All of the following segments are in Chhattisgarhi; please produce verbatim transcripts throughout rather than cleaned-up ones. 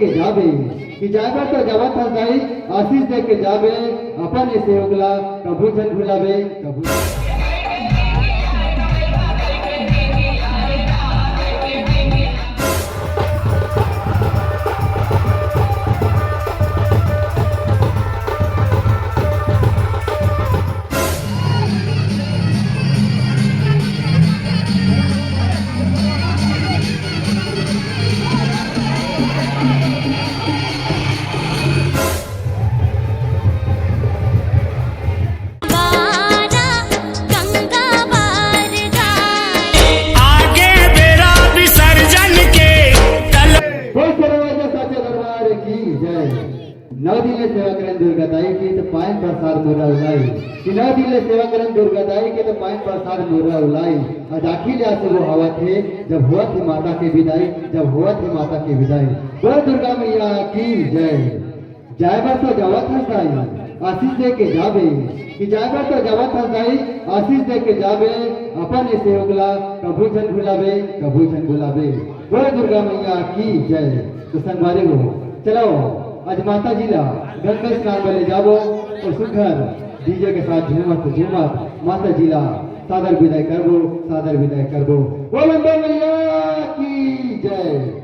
के जाबे, कि जाय बर तो जावत हस दाई, आशीष दे के जाबे, अपन ए सेवक ला कभू झन भुलाबे, कभू। आगे बेरा विसर्जन के तल- बोल सरवैया साचे दरबार की जय। नौ दिन ले सेवा करन दुर्गा दाई के, त पाएन प्रसाद मोरा उलाई। कि नौ दिन ले सेवा करन दुर्गा दाई के, त पाएन प्रसाद मोरा उलाई। आज आखिरी आंसू वो होवत हे, जब होवत हे माता के विदाई, जब होवत हे माता के विदाई। बोल दुर्गा मैया की जय। जाय बर तो जावत हस दाई, आशीष दे के जाबे, कि जाय बर तो जावत हस दाई, आशीष दे के जाबे, अपन ए सेवक ला कभू झन भुलाबे, कभू झन भुलाबे। बोल दुर्गा मैया की जय। तो संगवारी हो, चलो, आज माता जी ला गंगा स्नान बर ले जाबो अउ सुघर डीजे के साथ झूमत झूमत माता जी ला सादर विदाई करबो, सादर विदाई करबो। बोल अम्बे मैया की जय।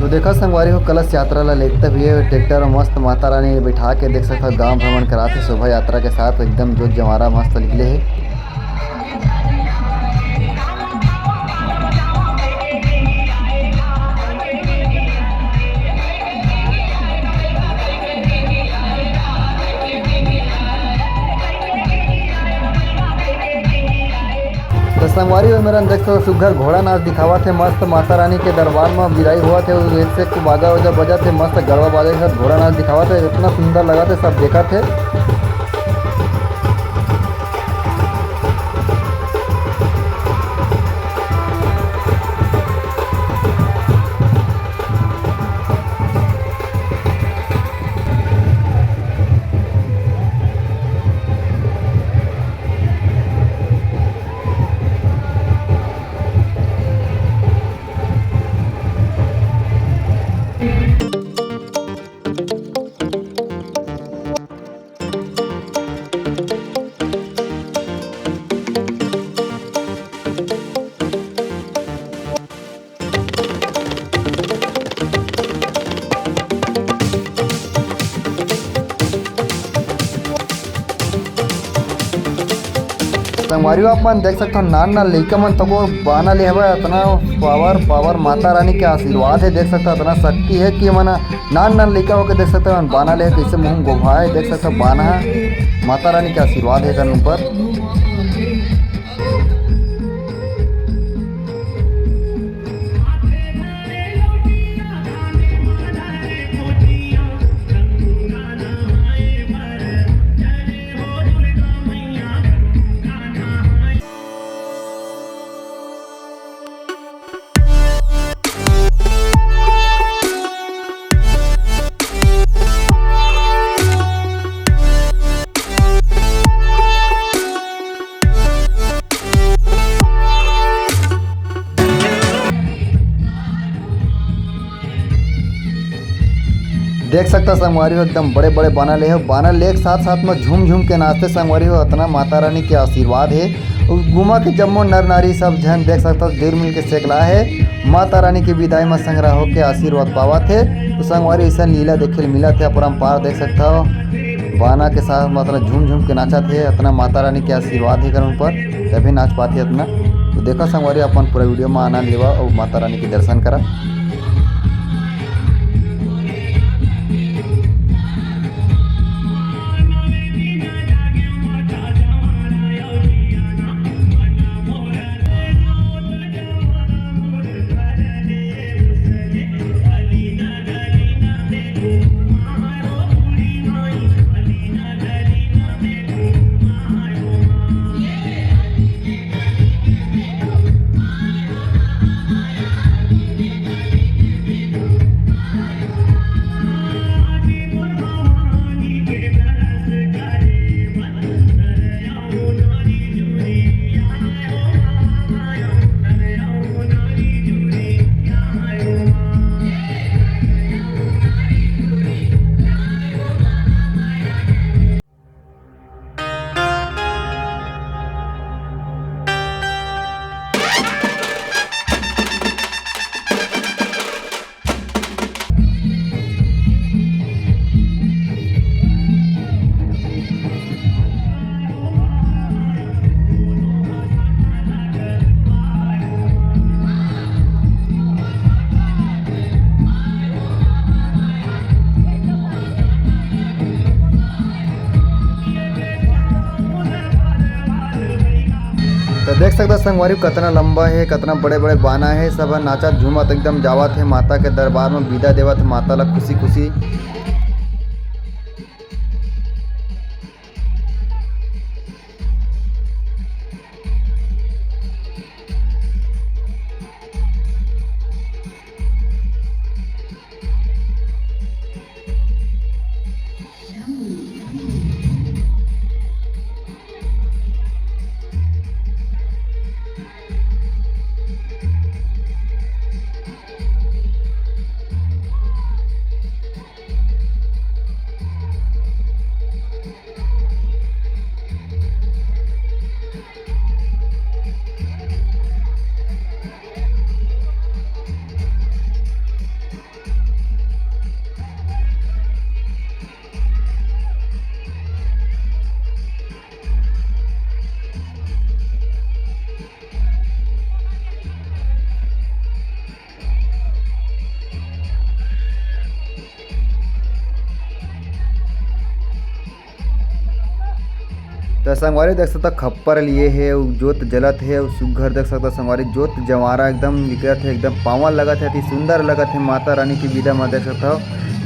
तो देखा संगवारी हो, कलश यात्रा ला लेगते हुए ट्रैक्टर में मस्त माता रानी बैठा के देख सकत हो, गांव भ्रमण करात हे शोभा यात्रा के साथ। एकदम जोत जमारा मस्त निकले हे। तो संगवारी हो, मेरन देख सकत हो, सुग्घर घोड़ा नाच दिखावत हे, मस्त माता रानी के दरबार म विदाई होवत हे, एक से एक बाजा वाजा बजत हे, मस्त गरबा बाजा के साथ घोड़ा नाच दिखावत हे, इतना सुंदर लगत हे, सब देखत हे। संगवारी हो, आप मन देख सकत हो, नान नान लइका मन तको बाना ले हवय। अतना पावर, पावर माता रानी के आशीर्वाद हे। देख सकत हो, अतना शक्ति हे कि मन नान नान लइका होके देख सकत हो, बाना ले हे, कइसे मुंह गोभाए। देख सकत हो, बाना हे, माता रानी के आशीर्वाद हे एकर ऊपर। देख सकता संगवारी हो, एकदम बड़े-बड़े बाना ले हो। बाना ले के साथ-साथ में झूम-झूम के नाचथे संगवारी हो, अतना माता रानी के आशीर्वाद हे। अउ गुमा के जम्मो नर नारी सब झन देख सकता, जुल मिल के सेकला हे। माता रानी के विदाई में संगरा होके आशीर्वाद पावत हे। तो संगवारी, ऐसा लीला देखे ल मिलत हे, अपरंपार देख सकता हो। बाना के साथ मतलब झूम-झूम के नाचत हे, अतना माता रानी के आशीर्वाद हे कर उन पर, तभी नाच पाथे अतना। तो देखा संगवारी, अपन पूरा video में आनंद लेवा अउ माता रानी के दर्शन करा। तो देख सकता संगवारी, कतना लंबा हे, कतना बड़े-बड़े बाना हे, सब ह नाचत झूमत एकदम जावत हे माता के दरबार में, विदा देवत हे माता ला खुशी-खुशी। त संगवारी देख सकता खप्पर लिए हे, अउ जोत जलत हे, अउ सुग्घर देख सकता संगवारी जोत जवारा एकदम निकलत हे, एकदम पावन लगत हे, अति सुंदर लगत हे। माता रानी के विदा म देख सकता हो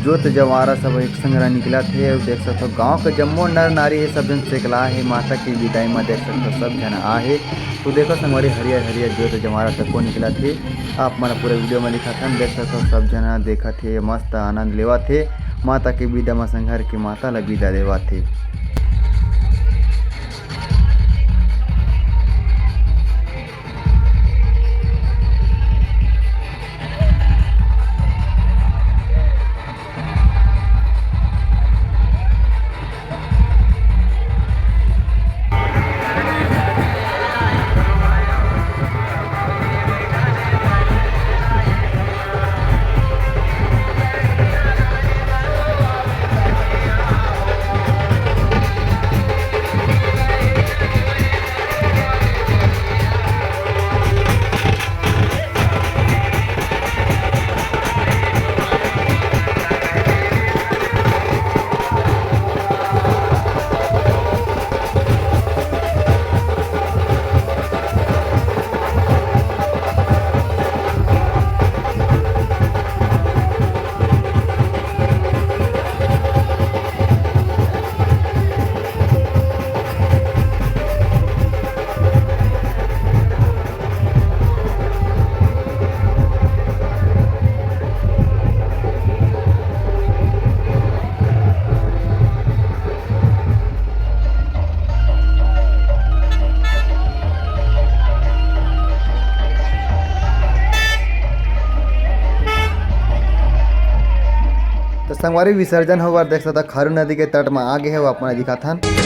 जोत जवारा सब एक संग निकलत हे, अउ देख सकता हो गांव के जम्मो नर नारी हे, सब झन सेकला हे माता के विदाई म देख सकता हो सब झन आ हे। तो देखो संगवारी हरियर हरियर जोत जवारा तको निकलत हे। आप मन पूरा video में दिखाथन, देख सकता हो सब झन देखत हे, मस्त आनंद लेवत हे। माता के विदा म संघर के माता ला विदा देवत हे। संगवारी, विसर्जन होए बर देख सकत हव, खारून नदी के तट म आ गे हे, वो अपन दिखाथन।